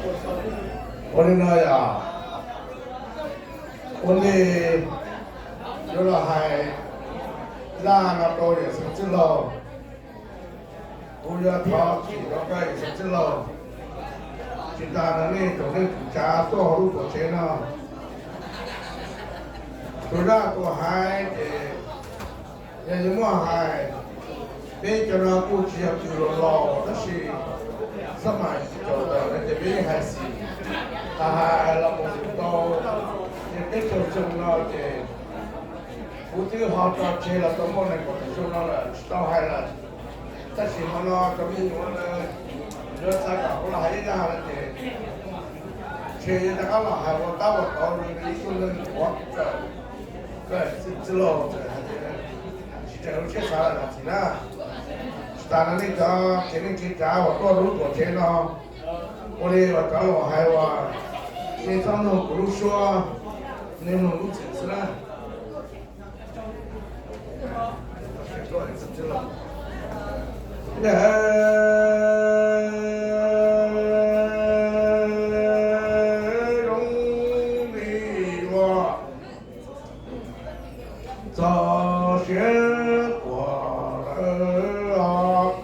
Ua li no yog, ua ntej yuav los hais zaj no rau yawm Xeev Txwj Laug, kuv yuav thov txim rau koj yawm Xeev Txwj Laug, tsis tas no nej tsoom neej tsoom tsav tuaj hauv lub tuam tsev no. Tus zaj tuam hais ces yog yuav muaj hais, peb cov no kuj tsis yog kws laus laus tab sis xab mais caum tawm no ces peb yeej hais xis, hais hais los mus tau, ces peb caug xyoo no ces kuv twb ho tso tseg los tau muaj nees nkaum xyoo no lawm tsis tau hais lawm. Tab sis hmo no cov me nyuam lawv yuav xav kom kuv los hais ib zaj no ces ntshe yuav rov qab los hais ua tab ua tod zoo li ib tug neeg ua kawm, kawm txwj laug txawm hais tias tsis raws lub siab xav lawm los txim na. Tsis tas no nej cov tsev neej tsev tsav uas tuaj lub tuam tsev no, ua li uas cov laus hais uas nej txhob mloog kuv lub suab, nej mloog lub txim xwb na. Zoo li uas txog siav quas lawm os,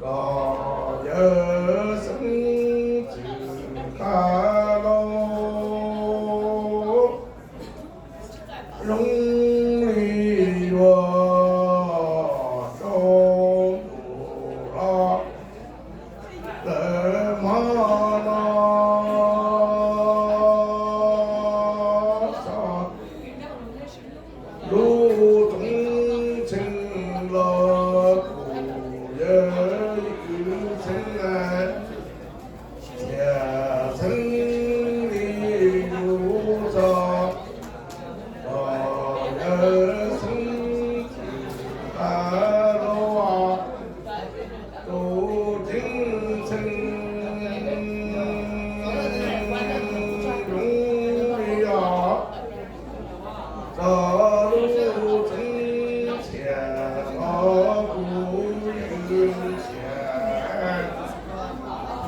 kom yawg Xeeb Txwj Laug zoo li yuav tsaus ntuj los lawm hmo no txog lub Txoov Txheej los kuj yog ib kwv txheej, txhiaj txheej li yus txog los yawg Xeeb Txwj Laug, tus ceeb txheej zoo li os. Txog lub txeeb txhiaj los kuj yog txhiaj,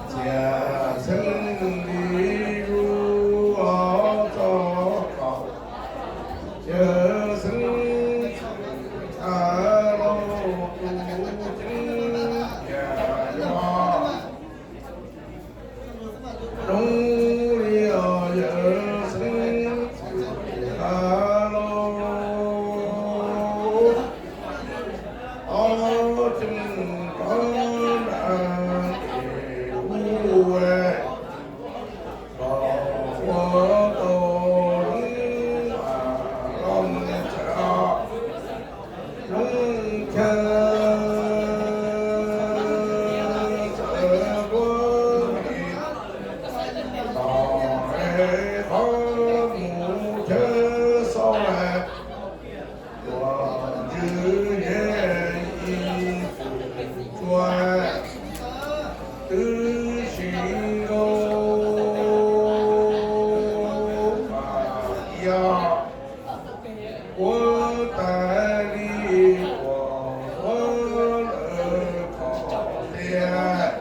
txhiaj txheej li yus txog kom yawg Xeeb Txwj Laug tus ceeb txhiaj yog zoo li os yawg Xeeb Txwj Laug. Ob ceeb rov nram tes ub, kom ua tau zoo los txawm, zoo chaw txawm luaj li, tom es qhov mus chaw xauj lawm, tuam tswv yej ib tug tsua twb sib nkaug mas yog ua tas li uas ua lawm qhov tiag,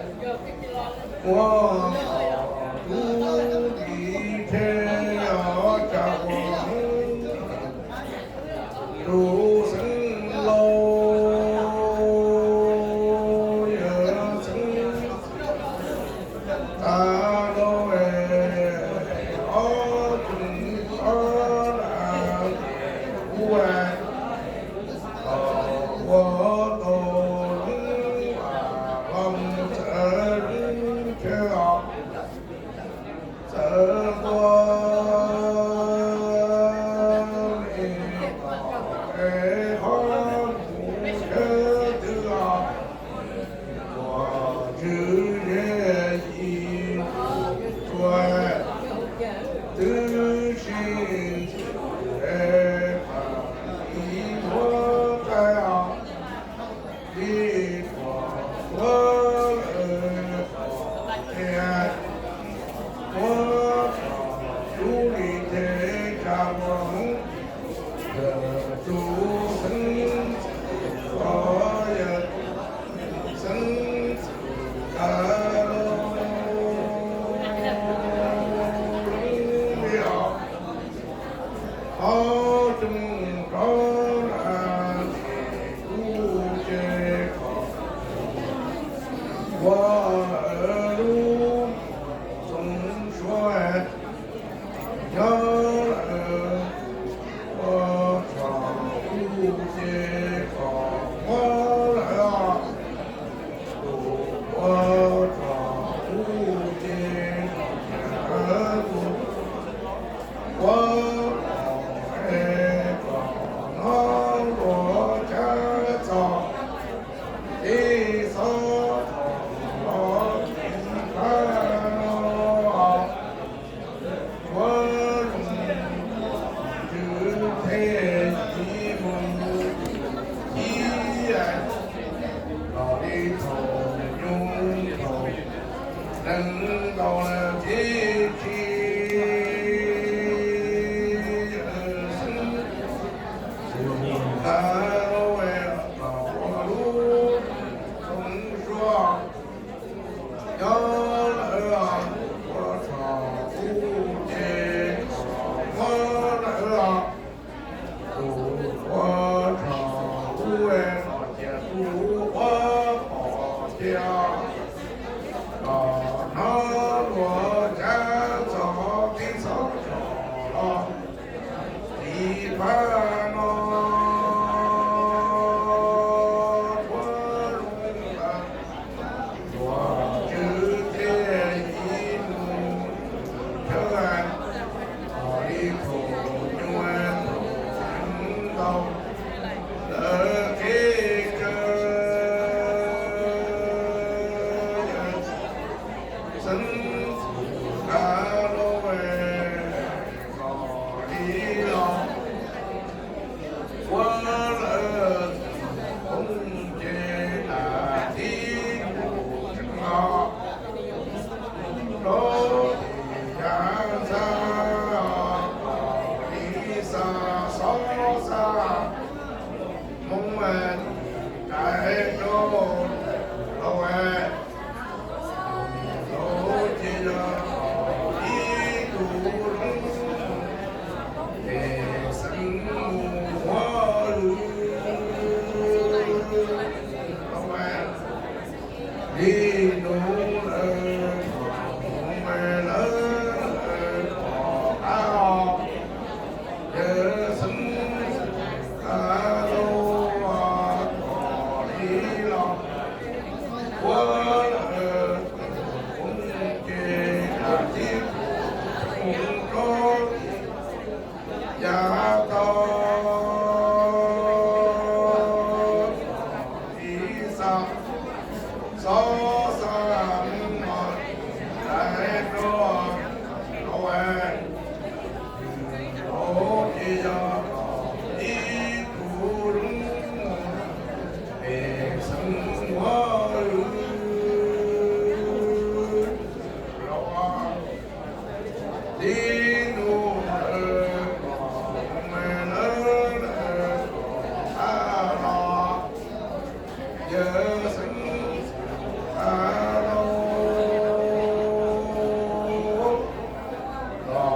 ua kom tub ris tshe os tsa ua tus xeeb laus yawg Xeeb Txwj Laug es ob tug ob na tes ub, kom ua tau zoo los txawm zoo chaw os, txawm ntua li kom es qhov mus chaw twg los tuam tswv yej ib tug tsua twb sib ntxwv es pab ib tug qaib os, li tuam tuav lawm qhov tiag, muab kom tub ris tshe tsa ua hmoov, yawg tus xeeb txwj laug, yawg Xeeb Txwj Laug. thaum nyuj thaum nees nkaum tib si, xwb tas lawm los ua lub xoo suab, nyob lawm ua thaum ub ces muab lawm los tus ua thaum ub los cia tus ua pom tias los hnov luag cav txog tib txog tsom los tiv phab no ua zoo lawm. Tuav tswv teb ib hnub thawj, li thaum nyuj thaum ntau lawv kev cawm xeeb kav los los li los ua lawm poob ces lam tib tus tseem los rau yav xa li xa xob xa Hmoob tais rau los lawm ces yog ib tug lub pem xeem mus ua lwm los li nus lawm, mus lawm pom qab os, yawg xeeb a los ua kom li los ua lawm poob ces lam tib tus mus rau yav tau tiv xa xob xa mus tais rau los lawm, ces yog ib tug lub pem xeem ua lwm los li nus lawm, mus lawm pom qab los, yawg xeeb a los los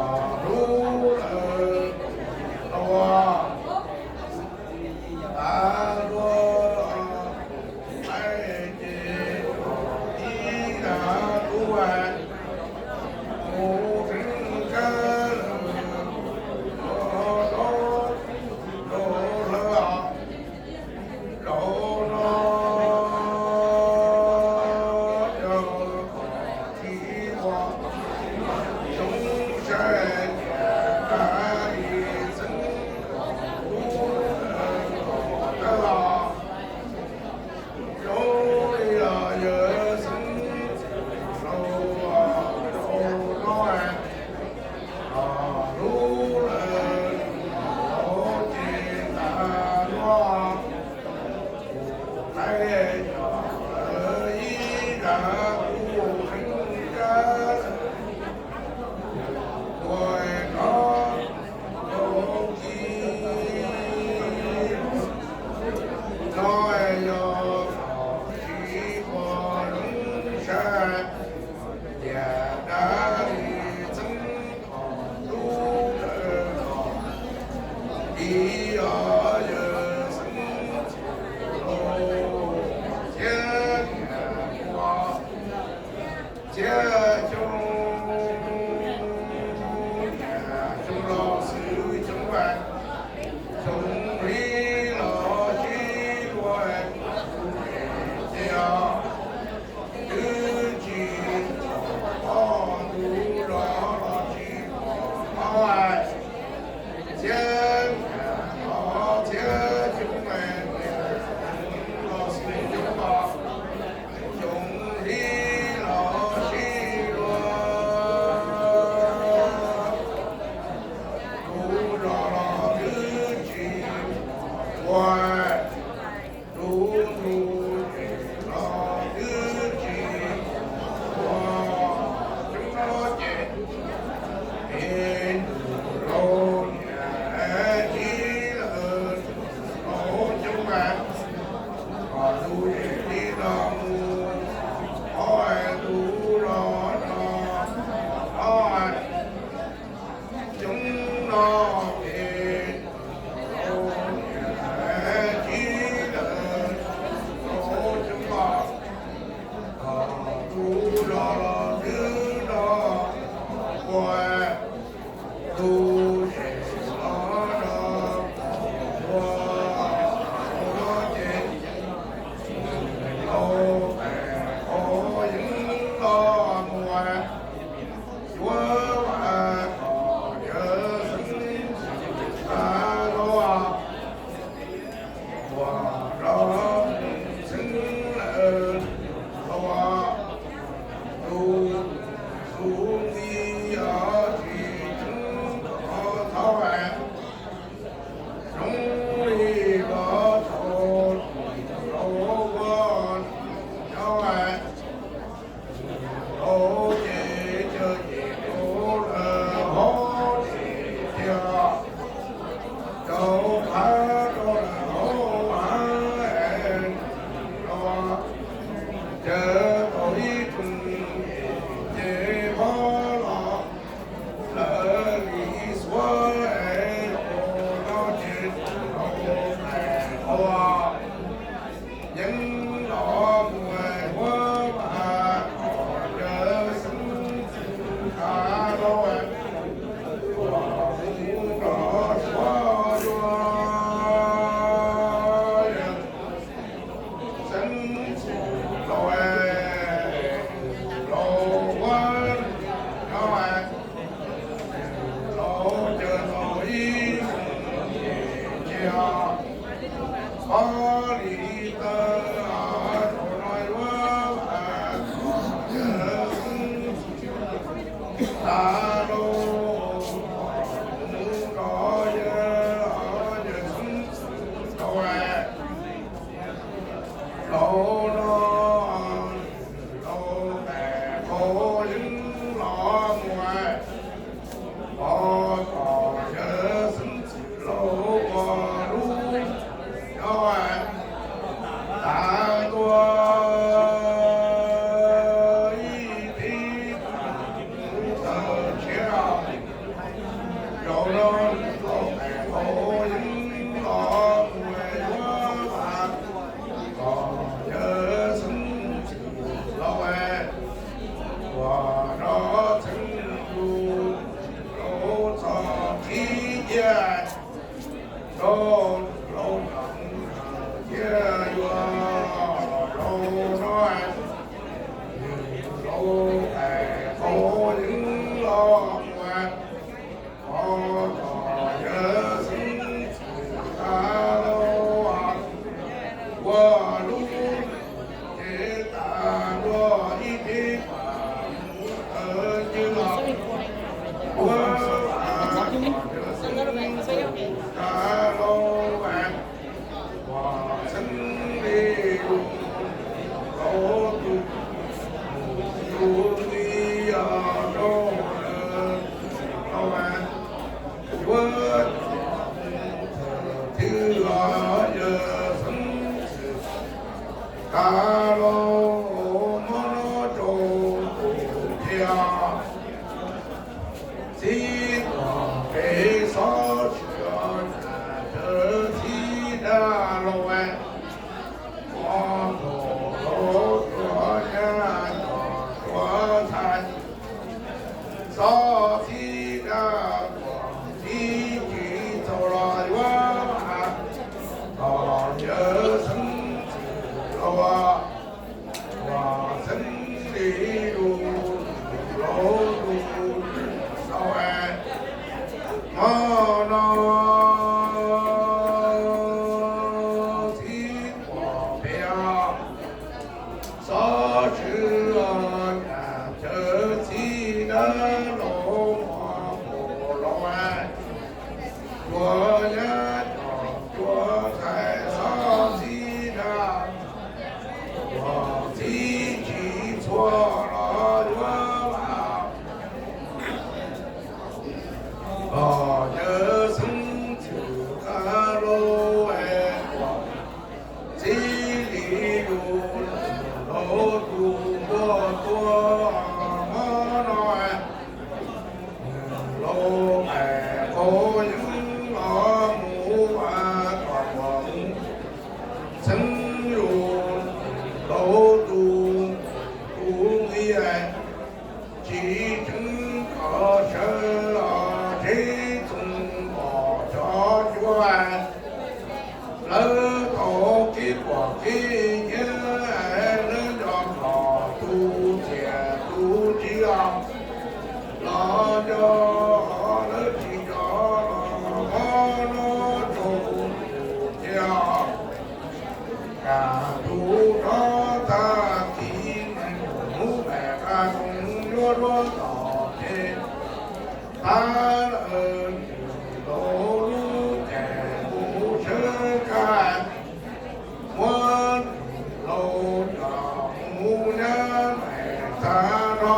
cov mus nyab mais tag nrho,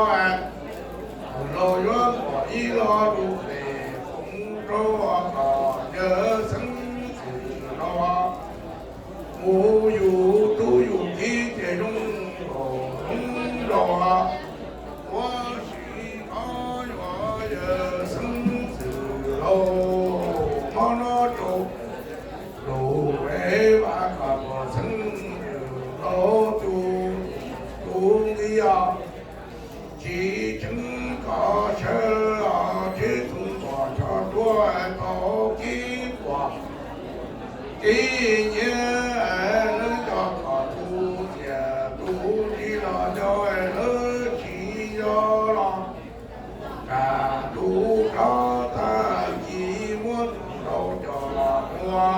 laus yuav muaj ib lo lus pem foom rau kom yawg xeeb ntxwv laus mus yug tub yug kiv ces zoo nkaus zoo nraug. Ua si thov yuav yawg xeeb ntxwv laus mob no rau lus es vam kom yawg xeeb ntxwv laus tus tus nqi os. Tsis tseeb kom sawv os, tseeb txhoov kom cov duab tau kib puas kib nyiaj, lawv cov kom tus txias tus nrig los cov lawv tsis yog los. Kam tus rov tag kis muab rau cov ua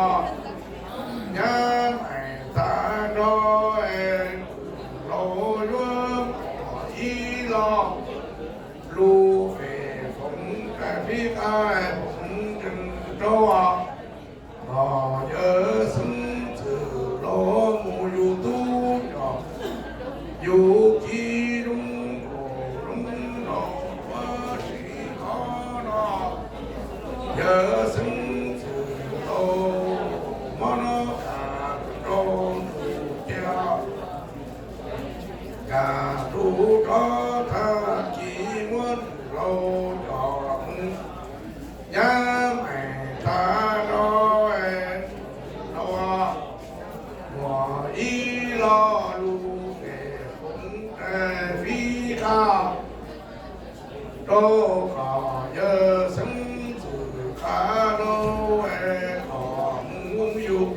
nyab mais tag nrho, laus yuav muaj ib lo lus pem foom rais fib qab foom ntseeg rau kom yawg xeeb ntxwv laus mus yug tub yug kiv zoo nkaus zoo nraug. Ua si thov no yawg xeeb ntxwv laus mob no kam rau tus cia kam tus rov tag kis muab laus cov nyab mais tag nrho, laus muaj ib lo lus pem foom rais fib qab rau kom yawg xeeb ntxwv qab laus kom mus yug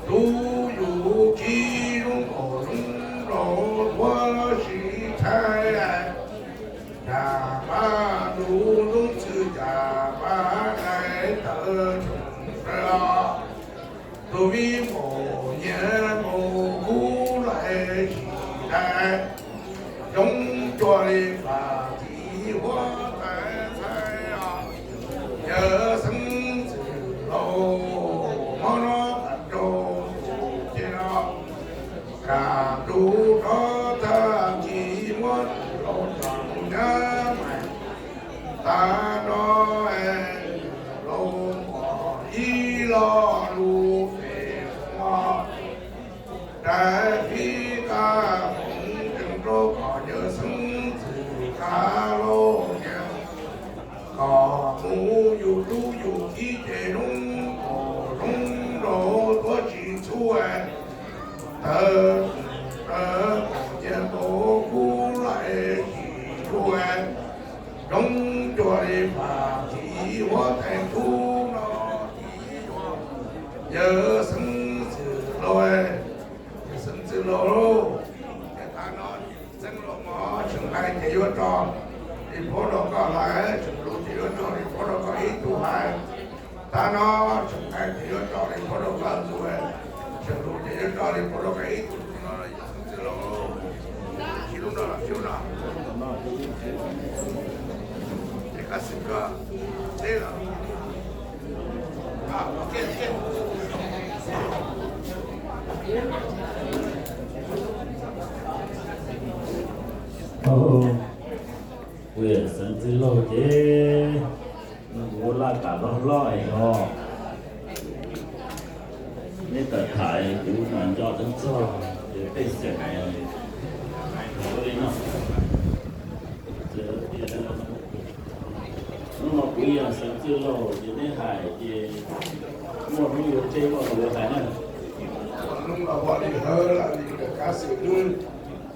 tub yug kiv zoo nkaus zoo nraug. Ua si thov cas pab lus zoo txwv cas pab dais tawv tsoom sawv os. Tus vij npaum nyias npaum kub lais sim dais, zoo cuag li pas txiv huab tais ntxhais os. Yawg xeeb ntxwv laus mob no kam rau tus cia kam tus rov tag kis muab laus cov nyab mais tag nrho, laus muaj ib lo lus pem foom rais fib qab foom ntseeg rau kom yawg xeeb ntxwv qab laus tias kom mus yug tub yug kiv ces zoo nkaus zoo nraug. Tuav tsis txhub tawv tawv npaum nyias npaum kub lais sim dua, zoo cuag li pas txiv huab tais tub no txiv yuav yawg xeeb ntxwv laus. Yawg xeeb ntxwv laus lauj, ces tag no xeeb laus mog, tseem hais ces yuav tso li pab rau koj hais, tseem hlub ces yuav tso li pab rau koj ib tug hais. Tag no tseem hais ces yuav tso li pab rau koj tus, tseem hlub ces yuav tso li pab rau koj ib tug no. Yawg xeeb ntxwv laus, sib hlub no los sib hlub no, ces koj xeeb koj teb los. Kuv yawm xeeb ntxwv laus ces nws kuv laj kam loj loj es yog neb tawm tham kuv mas nco teeb txog ces tej xeem li no. Hnub no kuv yawm xeeb ntxwv laus ces neb hais ces muaj hnub yuav tseg muaj yuav hais na. Hnub no ua li hawv lawm li kab xwm dub,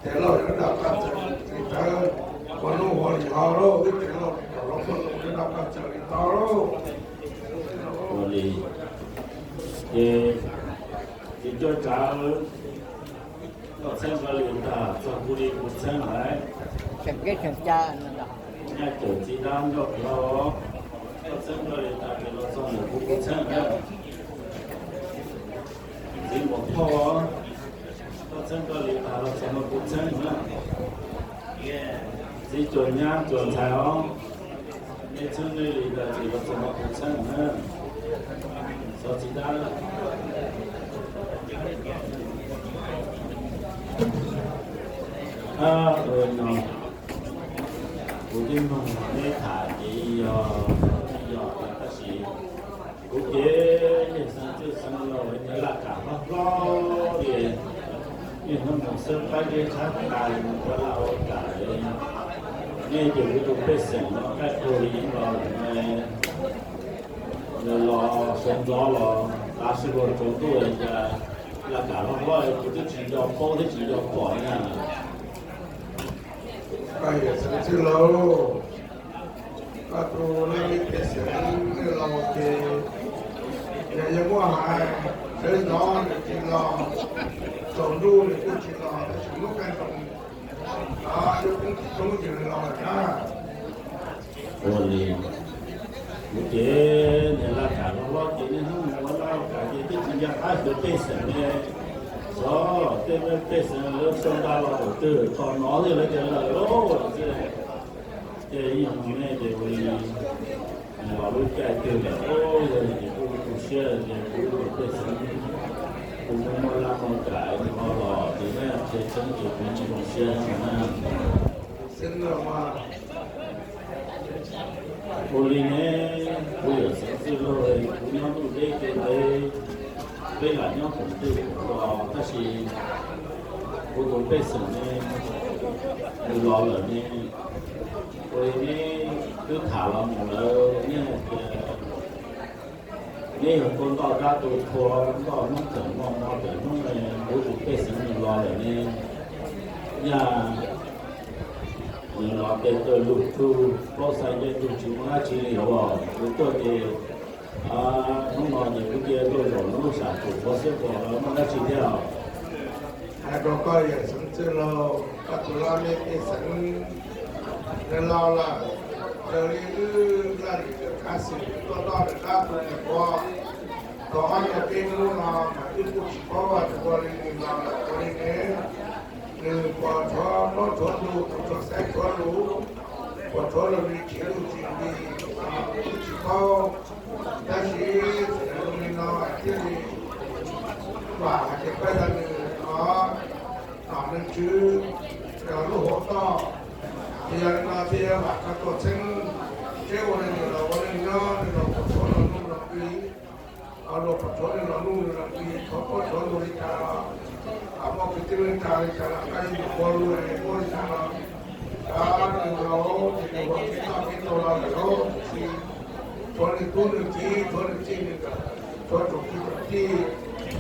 ces lauj yuav nrog koj txawm li tawv, ua hnub ua li ho lauj, wb ces lauj kom los poj ntxoog yuav nrog koj txawm li tau lauj. Ua li ces, ces coj tsav koj txheeb koj li tag txog kuv li kuv txheeb lawm. Nyaj cawm txiv dab nrog kuv, koj txheeb koj li tag ces los txog ntawm kuv kuv txheeb na. Txiv muam phauj, koj txheeb koj li tag los txog ntawm kuv txheeb na. Txiv cuas nyab cuas ntxhais os, nej txheeb nej li tag ces los txog ntawm kuv txheeb na. Xyov txiv dab, Ua no, kuv twb mloog neb tham ces yog, yog tab sis kuv ces yawg xeev txwj xeev laus, laj kam hlob hlob li, niaj hnub mus xwb qab zeb tshab qas mus ua laj ua kam li. Nej ces kuv tus pej xeem no qaij qug li yeej los lawm ne. Nws los sawv ntxov los tav su los tsaus ntuj li cas, laj kam hlob hlob kuv twb tsis nco paub thiab tsis nco pom na. Koj yawm xeev txwj laus, koj tus laj mej pej xeem nej laus ces yog yog muaj hais, sawv ntxov nws tsis los, tsaus ntuj nws kuj tsis los, tab sis muab qaij nroos, yog poob tsis poob ces nws los lawm na. Ua li, kuv ces niag laj kam hlob hlob ces niaj hnub mus ua laj ua kam ces twb tsis nco qab xyuas pej xeem li. Xyov tej pej xeem lawv sau nra los thaum twg, tos nov thiaj lawv tias lawm lauj xwb. Ces ib yam no ne ces ua li los lub caij twg lawm, yog li ces kuj tu siab ces kuv tus pej xeem, kuv muaj muaj laj muaj kam nws ho los ces neb qhia tseeb ces kuv tsis zoo siab na. Ua li ne, kuv yawm xeev txwj laug, kuv nyob ntuj deb kev ntev, peb lam nyob koom twj koom los tab sis kuv tus pej xeem ne, nws los lawm ne. Ua li neb twb tham los mus lawm, neb hais tias neb yog tua ntoj dab tua qhua, ntoj hnub tawm hmo, hmo tawm hnub, kuv tus pej xeem nws los lawm ne. Yaj nws los tes taw lug tug, plaub xav ncaij tug tsis muaj dab tsi li os. Kuv tuaj ces hnub no ces kuv cia tuaj zaum lub sam tsum ua xwb, puas muaj dab tsi thiab? Hais rau koj yawm xeev txwj laug, koj tus laj mej pej xeem nws laus lawm, raws li wb zaj lwm lwm kab xwm tuaj noj nws dab tus niam qhua tau ob cov peb hnub no mas wb kuj tsis paub hais tias ua li nws laus lawm ua li ne, nws puas rhuav plaub rhuav ntug, puas rhuav xaiv rhuav lus, puas rhuav lus li tsis lus tsis li, wb tsis paub. Tab sis txawm zoo li no thiaj li vam hais tias koj yog nws os, nom nws tswv, yog lub hauv toj. Ces yog li no thiaj vam koj tuaj txheeb seb ua li nws los ua neej nyob, nws los puas rhuav los nuj los nqi, los puas rhuav nws los nuj nws los nqi, rhuav plaub rhuav ntug li cas los, muaj kwv tij neej tsa li cas los, koj yeej yuav ua lus muaj li cas los, nws laus ces nws ua kev noj kev haus los lawm lauj, tiam sis rhuav nws tub nws kiv, rhuav nws txij nws nkawm, rhuav tsoom kwv tsoom tij,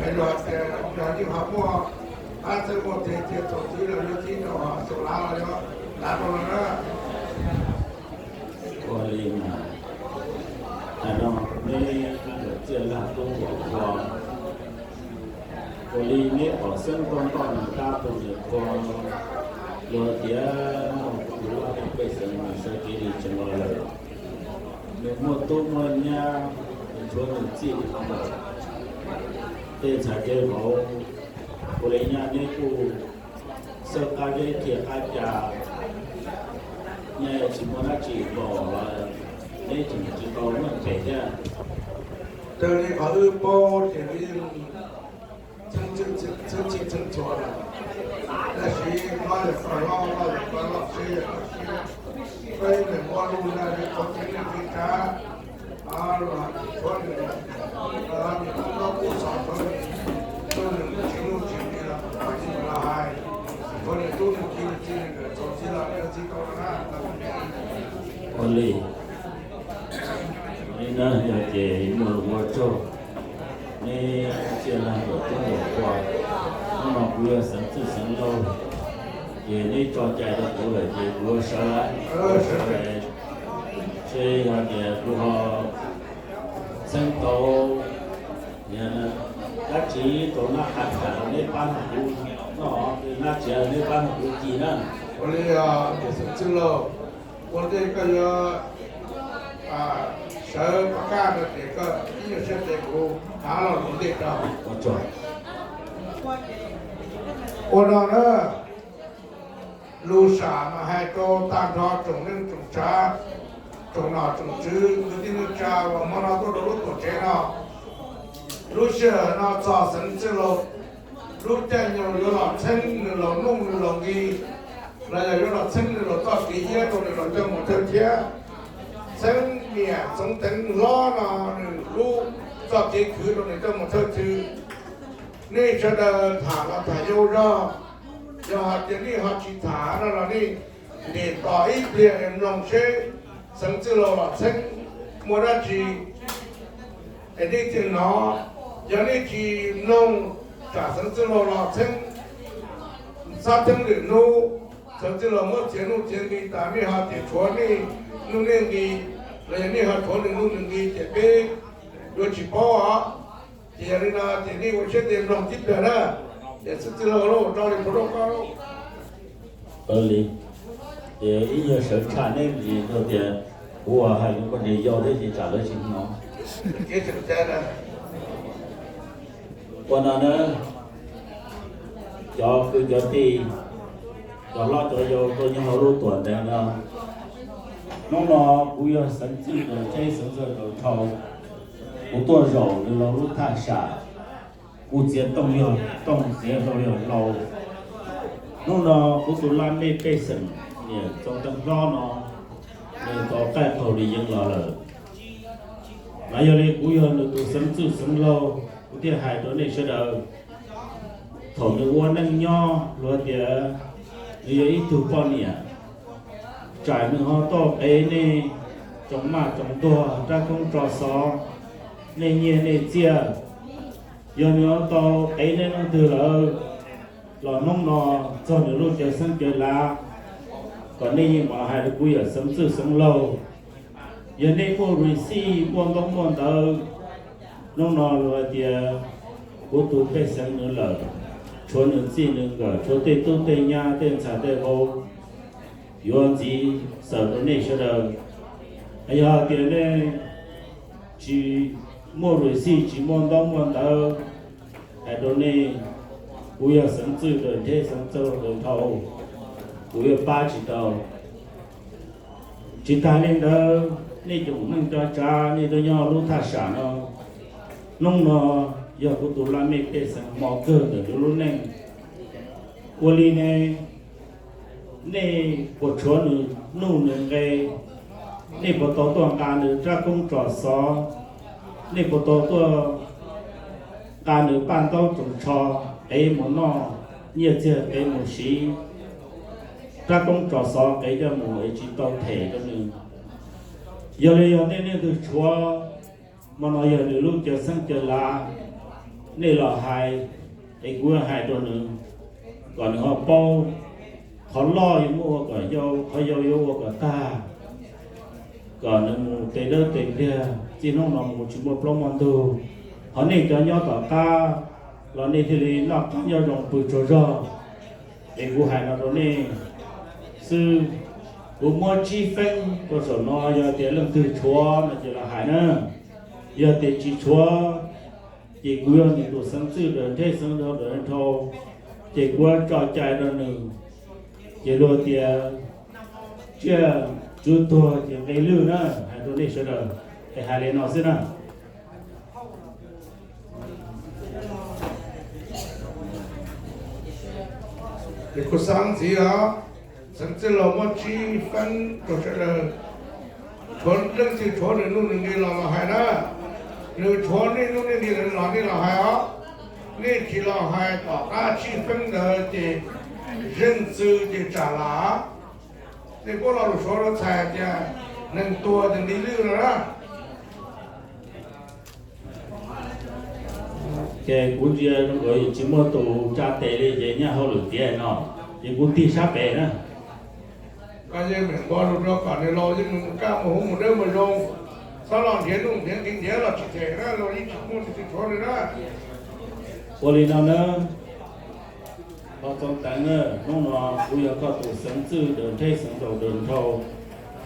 es yog tias yog yeej ho muaj, hab txawj muaj tes cia txaus txwv los yuav txib rau, xaus lav los yuav lav rau no na. Ua li mas, hais no neb ntawm txiaj laj tub npaum qhua, ua li neb pom xeeb tuaj noj nws dab tus niam qhua, luag tias kuv laj mej pej xeem nws sawv kev li tseem los lawm, nws muaj tub muaj nyab, nws tshuav nws txij li ntawd, tej ntxhais tej vauv, ua li nyaj neb kuj xawb qab zeb kiag qab ca, nyaj tsis muaj dab tsi los lawm, neb tseem tsis tau meej pem thiab. Raws li qhov wb paub ces wb yeej txheeb txheeb txheeb txheeb txhua lawm, tab sis hlob yog koj hlob, hlob yog koj loj, siab yog koj siab, peb meem muab lub zaj li qhov tseeb li tseeb tsav, luag hais tias tshuav nws, nws tub nraug tub xov tshuav nws, tub nws tsis nuj tsis nqi los kuj tsis los hais, tshuav nws tub nws kiv nws txij nws nkawm txaus txwv los yuav txib tau na. Ua li, li na yog ces muaj lus ua tsaug, neb txiaj laj npaum tub npaum qhua, hnub no kuv yog xeev txwj xeev laug, ces neb tso cai rau kuv lawm ces kuv sawv lawm, sawv lawm. Seb yog tias kuv ho txheeb tau dab tsi rau nab qha tham los neb pab nrog kuv noj, dab tsi neb pab nrog kuv ci na. Ua li, yog xeev txwj laug, ua ntej koj yuav sawv pab kaj no ces koj ib nyuag siab ces kuv hab los lus ntej rau. Ua no na, lus sam mas hais rau tag nrho tsoom neej tsoom tsav, tsoom nom tsoom tswv, kwv tij neej tsa uas hmo no tuaj rau lub tuam tsev no. Lub sij hawm no txog xeev txwj laug lub caij nyoog yuav los txheeb nws los nuj nws los nqi, los yog yuav los txheeb nws los txoj kev iab rau nws los coj mus thawj thiab. Txheeb niam Txoov Teev hlob no nws lub txoj kev khwv rau nws coj mus thawj tswv. Nej sawv daws tham los tham yau zog, yog hais tias nej ho tsis tham no los nej ntim tos ib pliag es mloog seb Xeev Txwj Laug los txheeb muaj dab tsi es nej thiaj hnov. Yog nej tsis mloog, tsam Xeev Txwj Laug los txheeb xab theeb lwm hnub, Xeev Txwj Laug muab txiav nuj txiav nqi tas nej ho tias tshuav nej nuj nej nqi, los yog nej ho tshuav nws nuj nws nqi ces peb yuav tsis paub os. Ces yog li no ces nej ua siab ntev mloog tib pliag na. Ces Xeev Txwj Laug lauj, rau li puas rau koj lauj? Li, ces ib nyuag sawv tshaj neb ntsis rau tias kuv hais li poj niam yau thiab ces tsam lawv tsis hnov. Ua no na, cov kwv cov tij, cov hlob cov yau tuaj nyob hauv lub tuam ntees no, hnub no kuv yog Xeev Txwj Laug Ntseb, Xeev Txwj Laug Dhau, kuv tuaj zaum nws laug lub thaj sam, kuv txiav tooj yog tooj, txiav hlau yog hlau. Hnub no kuv tus laj mej pej xeem niam Txoov Teev hlob no, nws tau qaij qaug li yeev los lawm. Mas yog li kuv yog nws tus Xeev Txwj Xeev Laug, kuv thiaj hais rau nej sawv daws, thaum nws ua neej nyob luag tias nws yog ib tug poj niam, tsam nws ho tau qev nej tsoom maj tsoom ntuag rab koob tso xov, nej nyiaj nej txiaj. Yog nws ho tau qev nej leej twg lawm, los hnub no txog nws lub cav xeeb cav lav, kom nej yeej mam hais rau kuv yawm Xeev Txwj Xeev Laug. Yog nej muaj receipt, muaj ntaub muaj ntawv, hnub no luag hais tias kuv tus pej xeem nws lawm, tshuav nws txij nws nkawm, tshuav tej tub tej nyab tej ntxhais tej vauv, yuav ntxiv xaws rau nej sawv daws. Yog tias nej tsis muaj receipt, tsis muaj ntaub muaj ntawv, hais rau nej, kuv yog Xeev Txwj Laug Ntseb, Xeev Txwj Laug Dhau, kuv yuav pab tsis tau. Tsis tas li ntawd, nej cov neej cov tsav nej tuaj nyob lub thaj sam no, hnub no yog kuv tus laj mej pej xeem hmo kawg ntawm nws lub neej. Ua li ne, nej puas tshuav nws nuj nws nqe? Nej puas tau tuaj nqa nws rab koob tso xov? Nej puas tau tuaj nqa nws paj ntaub tsoos tsho qev mus noj, nyiaj txiag qev mus siv, rab koob tso xov qev coj mus es tsis tau them rau nws? Yog li yog nej leej twg tshuav, hmo no yog nws lub cav xeeb cav lav, nej los hais, es kuv hais rau nws, kom nws ho paub. Qhov loj yuav muab ua kom yau, qhov yau yuav ua kom tag, kom nws mus tes dawb tes pliag, txij hnub no mus tsis muaj plaub muaj ntug. Ho nej cov nyob tom qab los nej thiaj li noj qab nyob zoo pw tsaug zog. Es kuv hais no rau nej xwb, kuv muab tsib feeb rau saum no, yog tias leej twg tshuav no ces los hais na. Yog tias tsis tshuav, ces kuv yog nws tus Xeev Txwj Laug Ntseb, Xeev Txwj Laug Dhau, ces kuv yuav tso cai rau nws. Ces luag tias tsiaj tswv tuag ces nqe lwj na, hais rau nej sawv daws, es hais li no xwb na. Ces kuv xav ntxiv os, Xeev Txwj Laug muab tsib feeb rau sawv daws. Tshuav leej twg tshuav nws nuj nws nqi los los hais na. Nws tshuav nej nuj nej nqi los nej los hais os. Nej tsis los hais tom qab tsib feeb ntawd ces zeej txwv ces tsam lam. Nej puab lo lus Suav lub txhais tias neeg tuag ces nqi lwj no na. Ces kuv ntsia zoo nkaus tsis muaj tus tsa tes li ces nyaj hauj lwm tiav no, ces kuv tig sab pem na. Koj yeej meem npog lus rau kom nws laus yeej mus kaj mus huv mus dawb mus zoo, txhob los nrhiav nuj nrhiav nqi nrhiav los tsis them na, los yeej tsis muaj tus twg tshuav li na. Ua li no na, Pog Txoov Teev na, hnub no kuv yog koj tus Xeev Txwj Laug Ntseb, Xeev Txwj Laug Dhau,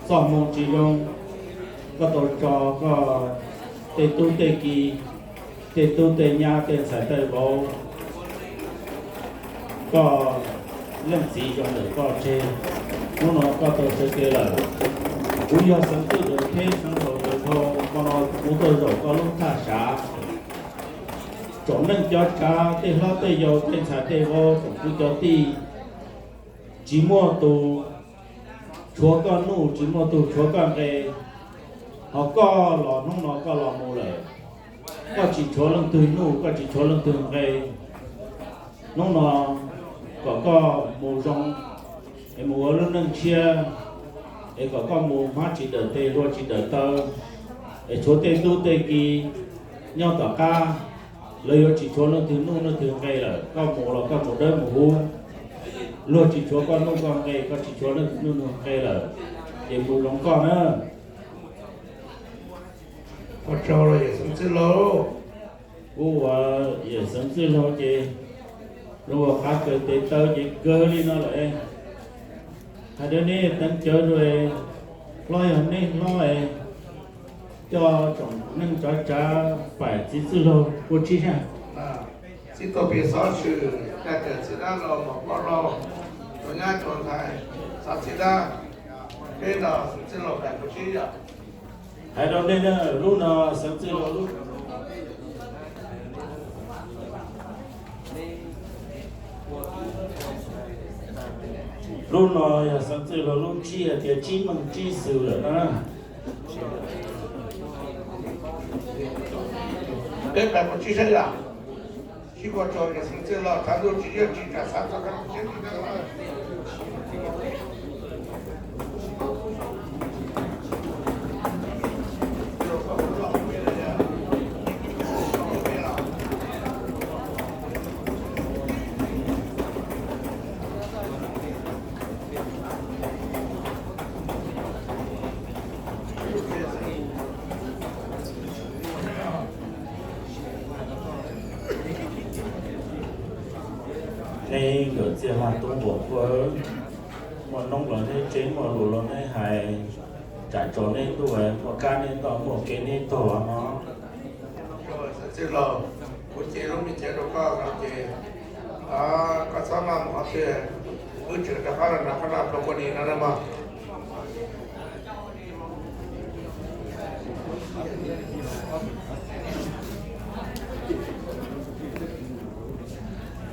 txoj hmoo tsis zoo, koj tau tso koj tej tub tej ki, tej tub tej nyab tej ntxhais tej vauv, koj leej txiv zoo ntawm koj tseg, hnub no koj tau sawv kev lawm. Kuv yog Xeev Txwj Laug Ntseb, Xeev Txwj Laug Dhau, hmo no kuv tuaj zaum koj lub thaj sam. Tsoom neej cov tsav, tej hlob tej yau, tej ntxhais tej vauv, tsoom kwv cov tij, Tsis muaj tus tshuav koj nuj, tsis muaj tus tshuav koj nqe, ho koj los hnub no koj los mus lawm, koj tsis tshuav leej twg nuj, koj tsis tshuav leej twg nqe. Hnub no kom koj mus zoo, es mus ua lub neej tshiab, es kom koj mus hmab tsis dawm tes hlua tsis dawm taw, es tshuav tej tub tej ki nyob tom qab, lawv yuav tsis tshuav leej twg nuj leej twg nqe lawm. Koj mus los koj mus dawb mus huv, luag tsis tshuav koj nuj koj nqe, koj tsis tshuav leej twg nuj leej twg nqe lawm, ces mus zoo koj na. Ua tsaug los yawm Xeev Txwj Laug. Kuv ua yawm Xeev Txwj Laug ces zoo ua qab kawg tes taw ces kawg li no lawm. Hais rau nej teev cawv rau, hlob yog nej hlob es coj tsoom neej tsav tsav pais txiv Txwj Laug ua tsib zaj. Txiv Tau Pis xov xwm, caj cawm txiv dab laug Mos Poj Laug, tsuas nyab tsuas ntxhais, xov txiv dab, peb no Xeev Txwj Laug pais ua tsib zaj. Hais rau nej na, lub no Xeev Txwj Laug lub, lub no yog Xeev Txwj Laug lub tsib, hais tias tsib meej tsib xwm lawm na. Peb pais ua tsib zaj, sib kua tso yawm Xeev Txwj Laug, thav ntuj tsis yuav tsis kam xav txog kab tsis Neb nkawm txiaj haj tub npua qhua, muaj noob los neb tseb, muaj lus los neb hais, tsam tsaus neb ntuj, muaj kab neb ntoj, muaj kev neb tog no. Xeev Txwj Laug, kuv cev lub me cev rau koj no ces koj txhob maj mus qhov twg, wb tseem rov qab los nram qhov no rau kua ni no na mog.